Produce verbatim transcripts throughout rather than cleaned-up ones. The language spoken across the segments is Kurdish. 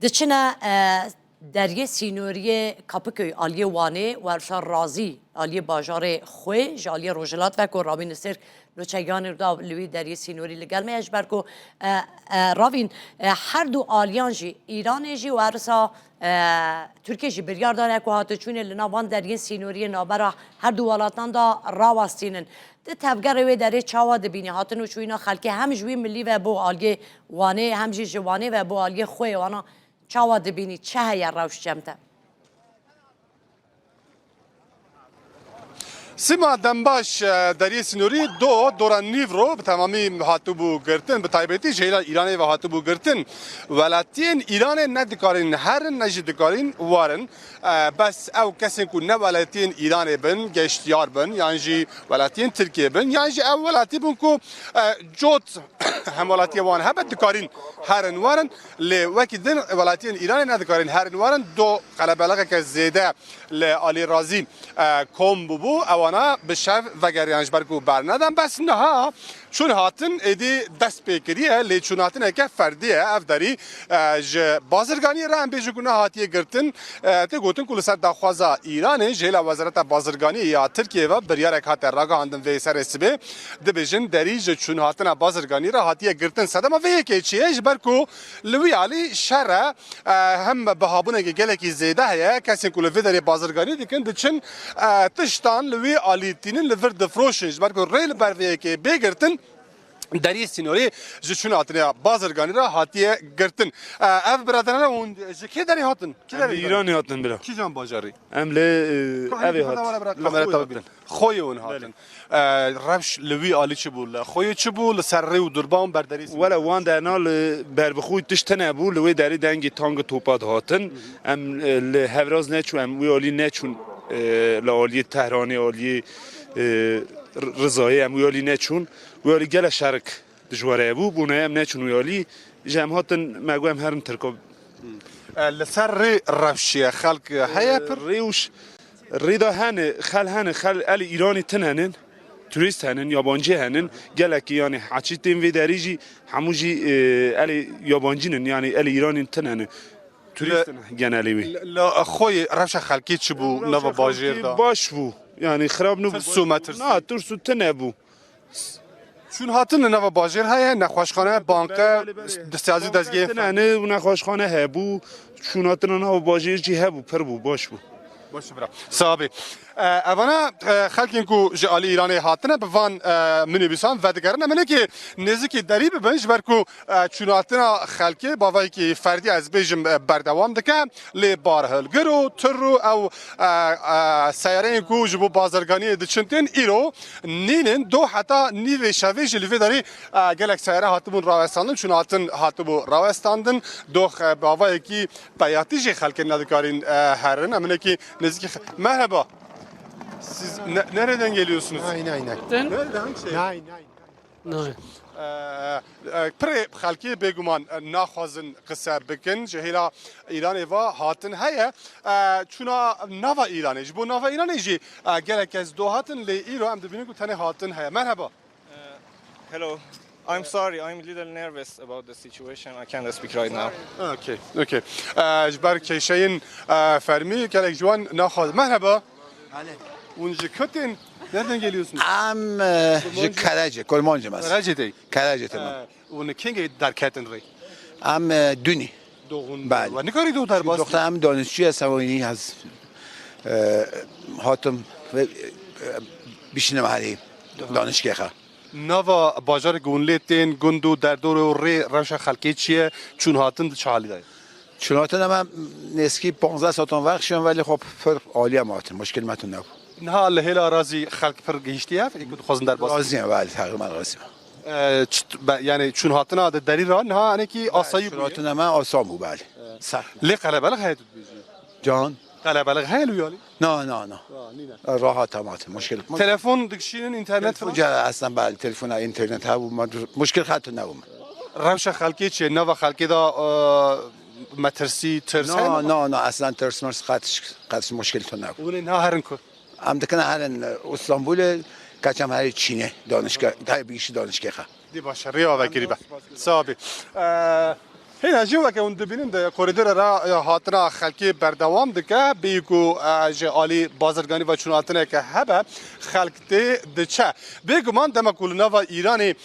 Diçine, e, deriyê sînoriyê Kapıköy aliyê Wanê, werşa razî aliyê bajarê xwe, ji aliyê Rojhilat ve ku Rabîn Sêrk Loçegiyanê da li wî deriyê sînorî li gel me ye, ji ber ku, e, e, Ravîn, e, her du aliyan jî, Îranê jî û herisa, e, Tirkiye jî biryar dane ku hatiçûnê li nav van deriyên sînoriyê navbera her du welatan da rawestînin. Di tevgerê wê derê çawa dibînî hatin û çûyîna xelkê hem ji wî milî ve bo aliyê Wanê, hem jî ji Wanê ve bo aliyê xwe wana çawa dibînî? Çi heye rewş cem te? Sîma Dembaş, e, deriyê sînorî do, dora Nîvro bi temamî hatibû girtin, bi taybetî ji hêla Îranê ve hatibû girtin. Welatiyên Îranê ne dikarîn herin, ne jî dikarîn werin. E, bes ew kesên ku ne welatiyên Îranê bin, geştiyar bin, yan jî welatiyên Tirkiyê bin, yan jî ew welatî bin ku, e, cot hemwelatiyê wan hebe, dikarîn herin werin. Lê wekî din welatiyên Îranê ne dikarîn herin werin. Do qelebelexeke zêde li alî razî, e, kom bûbû, ewana bi şev vegeriyan ji ber ku bernedin. Bes niha çûn hatin êdî dest pê kiriye, lê çûnhatineke ferdî ye. Ev derî, e, ji bazirganiyê re em bêjin ku nehatiye girtin. E, tê gotin ku li ser daxwaza Îranê ji hêla Wezareta Bazirganiyê ya Tirkiyê ve biryarek hate ragihandin vê serê sibê. Dibêjin derî ji çûnhatina bazirganî re hatiye girtin. Sedema vê yekê çi ye? Ji ber ku li wî alî şer e, e, hem bihabûneke gelekî zêde heye. Kesên ku li vê derê bazirganî dikin, diçin, e, tiştan li wî alî tînin, li vir difroşin. Ji ber ku rê li ber vê yekê bê girtin, deriyê sînorê ji çûnhatinê bazirganî re hatiye girtin. E, ev biraderane hûn ji kê derê hatin? Kî Em derê li Îranê hatin bira. Kîjan bajarî? Em li, e, evê hatin. Kamera te bibînin. Xweyê hûn hatin. E, rewş li wî alî çi bû? Li xweyê çi bû? Li ser rê û durban ber derî sînorê? Wele wan derna li ber bi xwe tişt tune bû, li wê derî dengê tang û topa dihatin. Em, e, li Hevraz neçûn, em wî alî neçûn, e, li aliyê Tehranê, aliyê, e, R-, Rizayê em wî alî neçûn. Wî alî gelek şerik dijwar hebû, bûne em neçûn wî alî. Ji em hatin me got em herin Tirka. E, li ser rê rewş çi ye? Xelk heye pir? Rê û ş-, rê de hene, xel hene, xel elê Îranî tin henin, turîst henin, yabancî henin, gelekî yanî heçî tên vê derî jî hemû jî, e, elê yabancî nin, yanî elê Îranî tin henin. Turîst in genelî wî. Li, li xwe rewşa xelkê çi bû nava bajêr de? Baş bû, yanî xirab nibû. Tirs û metirs. Na, tirs û tune bû. Çûn hatin li nava bajêr heye, nexweşxane, banke, destazî dezgehê. Tune ne û nexweşxane hebû, çûn hatina nava bajêr jî hebû, pir bû, baş bû. Baş bira. Sawa bî. E, evana, e, xelkên ku ji alî Îranê hatine bi van, e, minîbûsan vedigerine. Minekê nêzikî derî bibin, ji ber ku, e, çûnhatina xelkê bavayekî ferdî ez bêjim, e, berdewam dike. Lê barhilgir û tir û ew, e, e, seyareyên ku ji bo bazirganiyê diçin tên îro nînin. Do heta nîvê şevê jî li vê derî, e, gelek seyare hatibûn rawestandin, çûnhatin hatibû rawestandin. Dox, e, bi avayekî peyatî jî xelkê nedikarîn, e, herin. Em hinekî nêzîkî xe-, Merheba. Siz ne-, nereden geliyorsunuz? Nein, nein, nein. Nereden? Şey. Nein, nein. Nein. Ee, e, pirê xelkê bêguman, e, naxwazin qise bikin. Ji hêla Îranê ve hatin heye. E, çûna nava Îranê. Ji bo nava Îranê jî, e, gelek kes do hatin, lê îro em dibînin ku tenê hatin heye. Merheba. Hello. I'm sorry, I'm a little nervous about the situation. I can't speak right now. Okay, okay. Ee, ji ber kêşeyên, e, fermî gelek ji wan naxwazin. Merheba. Hûn ji ku tên? Nereden geliyorsunuz? Em e, ji Kerece, Kurmancê me. Kerece dey. Kerece, tamam. Ee, hûn kengê derketin rê? Em e, dûnî. Doğun. Belê. Ve nikarî do derbas? Doxta em danişçiye sewînî ez e, hatim ve e, bişinim herî danişgehê. Nava bajarê ku hûn lê tên, gund û derdor û rê rewşa xelkê çi ye? Çûn hatin di çi halî de ye? Çûn hatin em nêzîkî panzdeh satan vexşin, welê xwe pir alî em hatin. Muşkil me tune nebû. Niha li hêla razî xelk pir gihiştiye, ê ku dixwazin derbas? Razî ye, belê, teqrîben razî ye. E, çi t-, be-, yani çûn hatina di derî re niha hinekî asayî bûye? Çûn hatina me asan bû, belê. Sax. Lê qelebelix heye tu dibêjî? Can. Qelebelix heye li wî alî? Na, na, na. Ha, nîne. Rahat em hatin, muşkil. Telefon dikişînin, înternet Telefon falan? Ca, eslen belê, telefona, înternet hebû, me dur-, muşkil xet nebû me. Rewşa xelkê çi ye? Nava xelkê de, e, metirsî, tirs heye? Na, na, na, eslen tirs mirs qet, qet muşkil tune nebû. Hûn ê niha herin ku? Em dikine herin, e, Îstanbulê, keçem herî Çînê, danişgeh, tayê bigişî danişgehê. Dê baş e, rêya vekirî be. Sawa bî. E, Hêna jî weke hûn dibînin di koridora re, e, hatina xelkê berdewam dike. Bêyî ku, e, ji alî bazirganî ve çûnhatineke hebe, xelk tê diçe. Bêguman dema ku li nava Îranê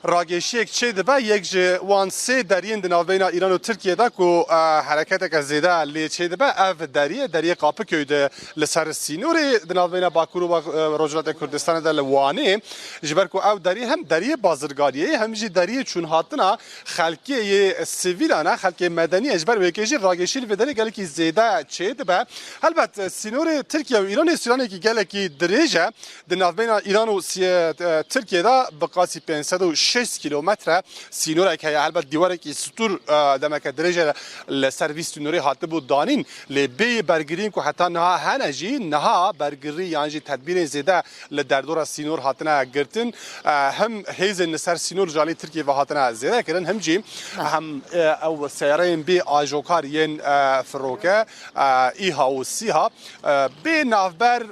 ragêşiyek çêdibe, yek ji wan sê deriyên di navbeyna Îran û Tirkiyê de ku, e, hereketeke zêde lê çêdibe, ev deriyê, deriyê Kapıköy de li ser sînorê di navbeyna Bakur û Bak-, e, Rojhilatê Kurdistanê de li Wanê, ji ber ku ew deriyê hem deriyê bazirganiyê ye, hem jî deriyê çûnhatina xelkê yê sivîlan e, xelkê medenî ye. Ji ber wê yekê jî ragêşî li vê derê gelekî zêde çêdibe. Helbet, e, sînorê Tirkiye û Îranê sîranekî gelekî dirêj e. Di navbeyna Îran û Siye-, e, Tirkiye de bi qasî pênc sed û şêst kîlometre sînorek heye. Helbet dîwarekî stûr, e, demeke dirêj e, li ser vî sînorê hatibû danîn. Lê bêyî bergiriyên ku heta niha hene jî, niha bergirî yan jî tedbîrên zêde li derdora sînor hatine girtin. E, hem hêzên li ser sînor ji alî Tirkiyê ve hatine zêde kirin, hem jî hem, e, ew seyareyên bê ajokar yên, e, firoke, e, îha û sîha, e, bê navber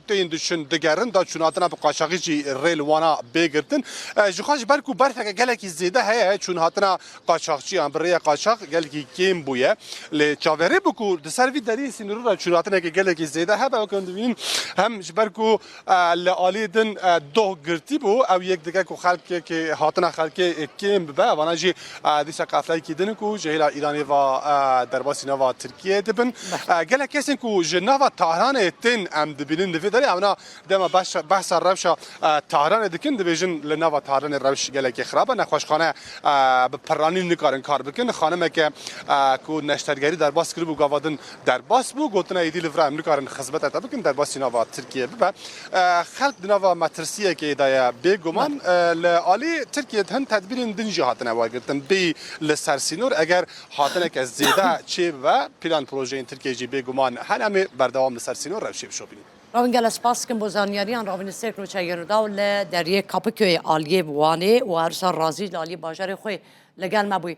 tên diçin digerin, da çûnatina bi qaçaxî jî rê li wana bê girtin. E, ji xwe ji ber ku berfeke gelekî zêde heye, çûnhatina qaçaxçiyan bi rêya qaçax gelekî kêm bûye. Lê çaverê bû ku di ser vî deriyê sînorî re çûnatineke gelekî zêde hebe, weke hûn dibînin hem ji ber ku, e, li alî din, e, doh girtî bû, ew yek dike ku xelkekê hatina xelkê, e, kêm bibe. Vana jî, e, dîsa qefleyekî din ku ji hêla Îranê ve, e, derbasî nava Tirkiyê dibin. E, gelek kesên ku ji nava Tahranê tên em dibînin li vê derê, ewna dema behsa, behsa rewşa, e, Tahranê dikin, dibêjin li nava Tahranê rewş gelekî xirab e. Nexweşxane, e, bi piranî nikarin kar bikin. Xanimeke, e, ku neştergerî derbas kiribû, gava din derbas bû, gotina êdî li vir em nikarin xizmeta te bikin, derbasî nava Tirkiye bibe. E, xelk di nava metirsiyekê de ye bêguman. E, li alî Tirkiye hin tedbîrên din jî hatine wergirtin. Bê li ser sînor, eger hatineke zêde çêbibe, plan projeyên Tirkiye jî bêguman hene, em ê berdewam li ser sînor rewşê bişopînin. Ravin, gelek spas dikim bo zanyariyan. Ravin Sêrk Nûçe Yêrûdaw li deriyê Kapıköy aliyê Wanê û her wisa razî li aliyê bajarê xwe li gel me bûyî.